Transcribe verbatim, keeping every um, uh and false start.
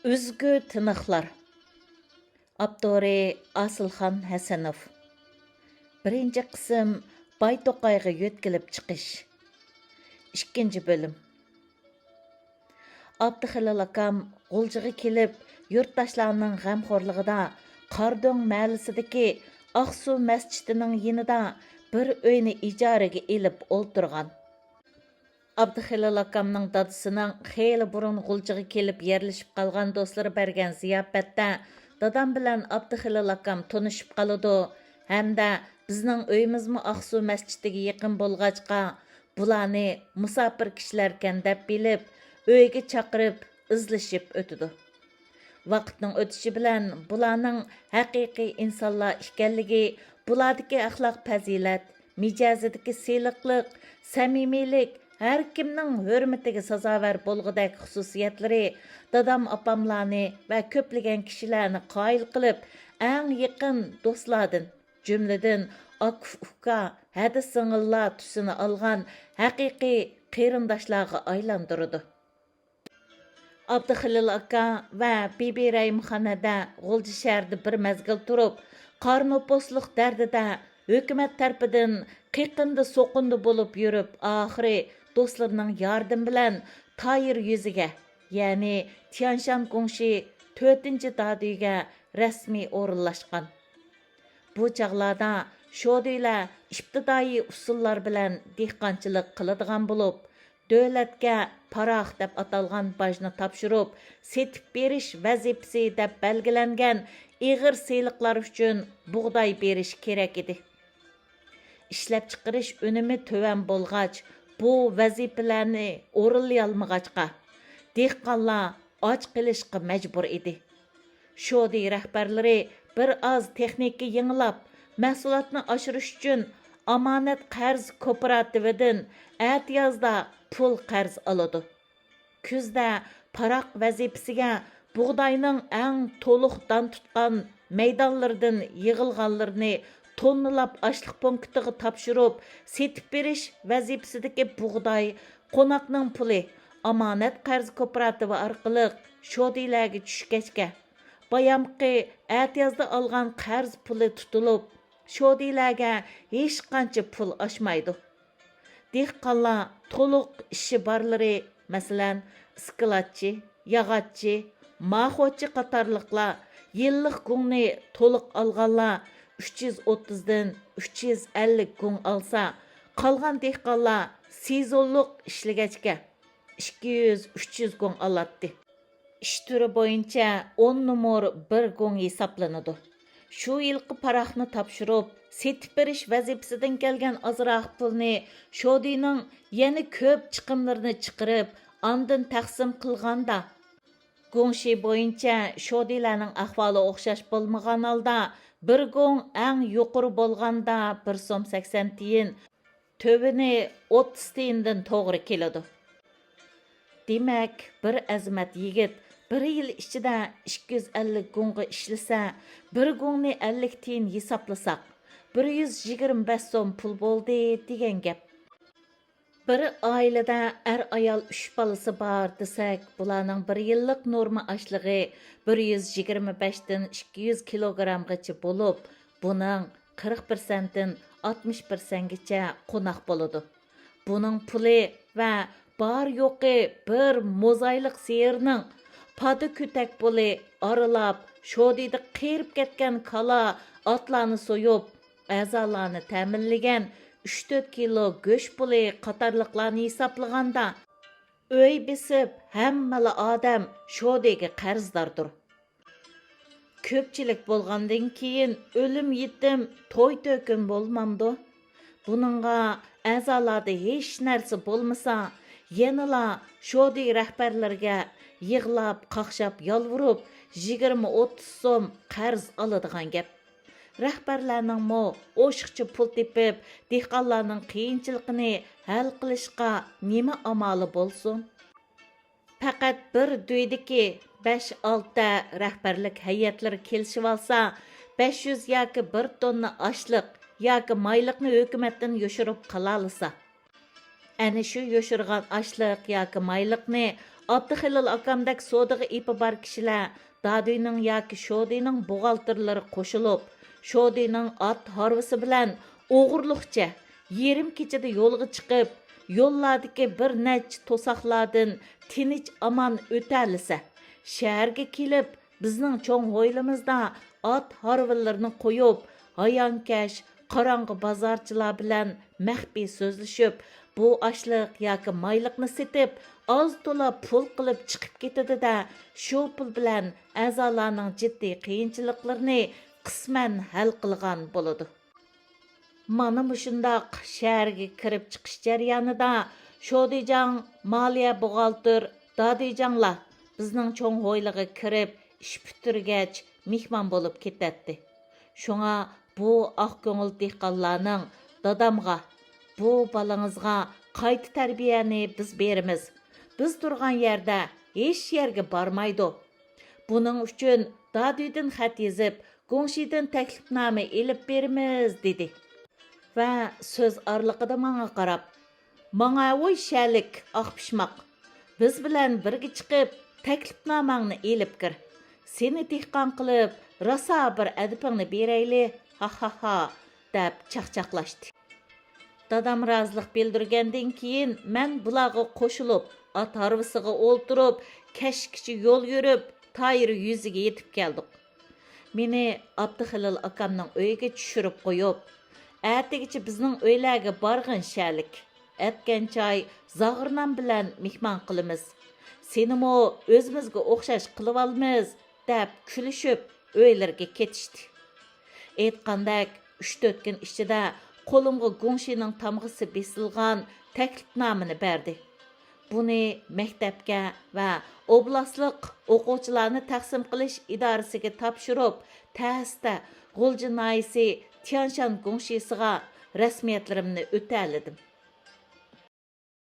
ئۈزگۈ تىنىقلار. ئاپتورى: ئاسىلخان ھەسەنوف. بىرىنچى قىسىم: باي توقايغا يۆتكىلىپ چىقىش. ئىككىنچى بۆلۈم. ئابدۇخېلىل ئاكام غۇلجىغا كېلىپ، يۇرتداشلارنىڭ غەمخورلۇقىدا قارادۆڭ مەھەللىسىدىكى ئاقسۇ مەسچىتىنىڭ يېنىدا بىر ئۆينى ئىجارىگە ئېلىپ ئولتۇرغان. ئابدۇخېلىل ئاكامنىڭ دادىسىنىڭ خېلى بۇرۇن غۇلجىغا كېلىپ يەرلىشىپ قالغان دوستلىرى بەرگەن زىياپەتتە دادام بىلەن ئابدۇخېلىل ئاكام تونۇشۇپ قالىدۇ ھەمدە بىزنىڭ ئۆيىمىزمۇ ئاقسۇ مەسچىتىگە يېقىن بولغاچقا، بۇلارنى مۇساپىر كىشىلەركەن دەپ بىلىپ، ئۆيىگە چاقىرىپ ئىزلىشىپ ئۆتىدۇ. ۋاقىتنىڭ ئۆتۈشى بىلەن بۇلارنىڭ ھەقىقىي ئىنسانلار ئىكەنلىكى، بۇلاردىكى ئەخلاق پەزىلەت، مىجەزىدىكى سىلىقلىق، سەمىمىيلىك، ھەر كىمنىڭ ھۆرمىتىگە سازاۋەر بولغۇدەك خۇسۇسىيەتلىرى دادام ئاپاملارنى ۋە كۆپلىگەن كىشىلەرنى قايىل قىلىپ، ئەڭ يېقىن دوستلاردىن، جۈملىدىن ئاكا-ئۇكا، ھەدە-سىڭىللار تۈسىنى ئالغان ھەقىقىي قېرىنداشلارغا ئايلاندۇرىدۇ. ئابدۇخېلىل ئاكا ۋە بىبى رەھىمخان ھەدە غۇلجا شەھىرىدە بىر مەزگىل تۇرۇپ، قارا نوپۇسلۇق دەردىدە ھۆكۈمەت تەرىپىدىن قېقىندا-سوقۇندا بولۇپ يۈرۈپ، ئاخىرى دوستلىرىنىڭ ياردىمى بىلەن تايىر يۈزىگە، يەنى تيانشان گۇڭشى تۆتىنچى دادۈيگە رەسمىي ئورۇنلاشقان. بۇ چاغلاردا شودىلەر ئىپتىدائىي ئۇسۇللار بىلەن دېھقانچىلىق قىلىدىغان بولۇپ، دۆلەتكە پاراخ دەپ ئاتالغان باجنى تاپشۇرۇپ، سېتىپ بېرىش ۋەزىپىسى دەپ بەلگىلەنگەن ئېغىر سېلىقلار ئۈچۈن بۇغداي بېرىش كېرەك ئىدى. ئىشلەپچىقىرىش ئۈنۈمى تۆۋەن بولغاچ، بۇ ۋەزىپىلەرنى ئورۇنلىيالمىغاچقا، دېھقانلار ئاچ قېلىشقا مەجبۇر ئىدى. شودى رەھبەرلىرى بىر ئاز تېخنىكا يېڭىلاپ، مەھسۇلاتنى ئاشۇرۇش ئۈچۈن ئامانەت قەرز كوپىراتىۋىدىن ئەتىيازدا پۇل قەرز ئالىدۇ. كۈزدە پاراخ ۋەزىپىسىگە بۇغداينىڭ ئەڭ تولۇق دان تۇتقان مەيدانلىرىدىن يىغىلغانلىرىنى توننىلاپ ئاشلىق پونكىتىغا تاپشۇرۇپ، سېتىپ بېرىش ۋەزىپىسىدىكى بۇغداي، قوناقنىڭ پۇلى ئامانەت قەرز كوپىراتىۋى ئارقىلىق شودىلەرگە چۈشكەچكە، بايامقى ئەتىيازدا ئالغان قەرز پۇلى تۇتۇلۇپ، شودىلەرگە ھېچقانچە پۇل ئاشمايدۇ. دېھقانلار تولۇق ئىشى بارلىرى، مەسىلەن، ئىسكىلاتچى، ياغاچچى، ماخوچى قاتارلىقلار يىللىق گۇڭنى تولۇق ئالغانلار ئۈچ يۈز ئوتتۇزدىن ئۈچ يۈز ئەللىك گۇڭ ئالسا، قالغان دېھقانلار سېزونلۇق ئىشلىگەچكە، ئىككى يۈز، ئۈچ يۈز گۇڭ ئالاتتى. ئىش تۈرى بويىچە ئون نومۇر بىر گۇڭ ھېسابلىنىدۇ. شۇ يىلقى پاراخنى تاپشۇرۇپ، سېتىپ بېرىش ۋەزىپىسىدىن كەلگەن ئازراق پۇلنى شودىنىڭ يەنە كۆپ چىقىملىرىنى چىقىرىپ، ئاندىن تەقسىم قىلغاندا، گۇڭشى بويىچە شودىلەرنىڭ ئەھۋالى ئوخشاش بولمىغان ھالدا، بىر گۇڭ ئەڭ يۇقىرى بولغاندا بىر سوم سەكسەن تىيىن، تۆۋىنى ئوتتۇز تىيىندىن توغرا كېلىدۇ. دېمەك، بىر ئەزىمەت يىگىت بىر يىل ئىچىدە ئىككى يۈز ئەللىك گۇڭغا ئىشلىسە، بىر گۇڭنى ئەللىك تىيىن ھېسابلىساق، بىر يۈز يىگىرمە بەش سوم پۇل بولدى دېگەن گەپ. بىر ئائىلىدە ئەر-ئايال ئۈچ بالىسى بار دېسەك، بۇلارنىڭ بىر يىللىق نورما ئاشلىقى بىر يۈز يىگىرمە بەشتىن ئىككى يۈز كىلوگرامغىچە بولۇپ، بۇنىڭ قىرىق پىرسەنتتىن ئاتمىش پىرسەنتكىچە قوناق بولىدۇ. بۇنىڭ پۇلى ۋە بار-يوقى بىر موزايلىق سېيىرنىڭ پادا كۆتەك پۇلى ئارىلاپ، شودىدا قېرىپ كەتكەن كالا، ئاتلارنى سويۇپ، ئەزالارنى تەمىنلىگەن ئۈچ تۆت كىلو گۆش پۇلى قاتارلىقلارنى ھېسابلىغاندا، ئۆي بېسىپ، ھەممىلا ئادەم شودىگە قەرزداردۇر. كۆپچىلىك بولغاندىن كېيىن، ئۆلۈم يېتىم، توي تۆكۈن بولمامدۇ؟ بۇنىڭغا ئەزالاردا ھېچ نەرسە بولمىسا، يەنىلا شودى رەھبەرلىرىگە يىغلاپ، قاقشاپ، يالۋۇرۇپ، يىگىرمە ئوتتۇز سوم قەرز ئالىدىغان گەپ. رەھبەرلەرنىڭمۇ ئوشۇقچە پۇل تېپىپ، دېھقانلارنىڭ قىيىنچىلىقىنى ھەل قىلىشقا نېمە ئامالى بولسۇن؟ پەقەت بىر دۈيدىكى بەش-ئالتە رەھبەرلىك ھەيئەتلىرى كېلىشىۋالسا، بەش يۈز ياكى بىر توننا ئاشلىق ياكى مايلىقنى ھۆكۈمەتتىن يوشۇرۇپ قالالىسا، ئەنە شۇ يوشۇرغان ئاشلىق ياكى مايلىقنى ئابدۇخېلىل ئاكامدەك سودىغا ئېپى بار كىشىلەر دادۈينىڭ ياكى شودىنىڭ بوغالتىرلىرى قوشۇلۇپ، شودىنىڭ ئات ھارۋىسى بىلەن ئوغرىلىقچە يېرىم كېچىدە يولغا چىقىپ، يوللاردىكى بىر نەچچە توساقلاردىن تىنچ-ئامان ئۆتەلىسە، شەھەرگە كېلىپ، بىزنىڭ چوڭ ھويلىمىزدا ئات ھارۋىلىرىنى قويۇپ، ھايانكەش، قاراڭغۇ بازارچىلار بىلەن مەخپىي سۆزلىشىپ، بۇ ئاشلىق ياكى مايلىقنى سېتىپ، ئاز-تولا پۇل قىلىپ چىقىپ كېتىدۇ-دە، شۇ پۇل بىلەن ئەزالارنىڭ جىددىي قىيىنچىلىقلىرىنى قىسمەن ھەل قىلغان بولىدۇ. مانا مۇشۇنداق شەھەرگە كىرىپ چىقىش جەريانىدا شودىجاڭ، مالىيە بوغالتىر دادىجاڭلار بىزنىڭ چوڭ ھويلىغا كىرىپ، ئىش پۈتتۈرگەچ مېھمان بولۇپ كېتەتتى. شۇڭا بۇ ئاق كۆڭۈل دېھقانلارنىڭ دادامغا، «بۇ بالىڭىزغا قايتا تەربىيەنى بىز بېرىمىز. بىز تۇرغان يەردە ھېچ يەرگە بارمايدۇ. بۇنىڭ ئۈچۈن دادۈيدىن خەت يېزىپ، گۇڭشىدىن تەكلىپنامە ئېلىپ بېرىمىز» دېدى. ۋە سۆز ئارىلىقىدا ماڭا قاراپ، «ماڭا ۋوي شەلىك ئاق پىشماق، بىز بىلەن بىرگە چىقىپ، تەكلىپنامەڭنى ئېلىپ كىر. سېنى دېھقان قىلىپ، راسا بىر ئەدىپىڭنى بېرەيلى، ھاھاھا» دەپ چاقچاقلاشتى. دادام رازىلىق بىلدۈرگەندىن كېيىن، مەن بۇلارغا قوشۇلۇپ، ئات ھارۋىسىغا ئولتۇرۇپ، كەچكىچە يول يۈرۈپ، تايىر يۈزىگە يېتىپ كەلدۇق. مېنى ئابدۇخېلىل ئاكامنىڭ ئۆيىگە چۈشۈرۈپ قويۇپ، «ئەتىگىچە بىزنىڭ ئۆيلەرگە بارغىن شەلىك. ئەتكەن چاي، زاغرىنان بىلەن مېھمان قىلىمىز. سېنىمۇ ئۆزىمىزگە ئوخشاش قىلىۋالىمىز» دەپ كۈلۈشۈپ، ئۆيلىرىگە كېتىشتى. ئېيتقاندەك، ئۈچ-تۆت كۈن ئىچىدە قولۇمغا گۇڭشىنىڭ تامغىسى بېسىلغان تەكلىپنامىنى بەردى. بۇنى مەكتەپكە ۋە ئوبلاستلىق ئوقۇغۇچىلارنى تەقسىم قىلىش ئىدارىسىگە تاپشۇرۇپ، تەستە غۇلجا ناھىيەسى تيانشان گۇڭشىسىغا رەسمىيەتلىرىمنى ئۆتەلىدىم.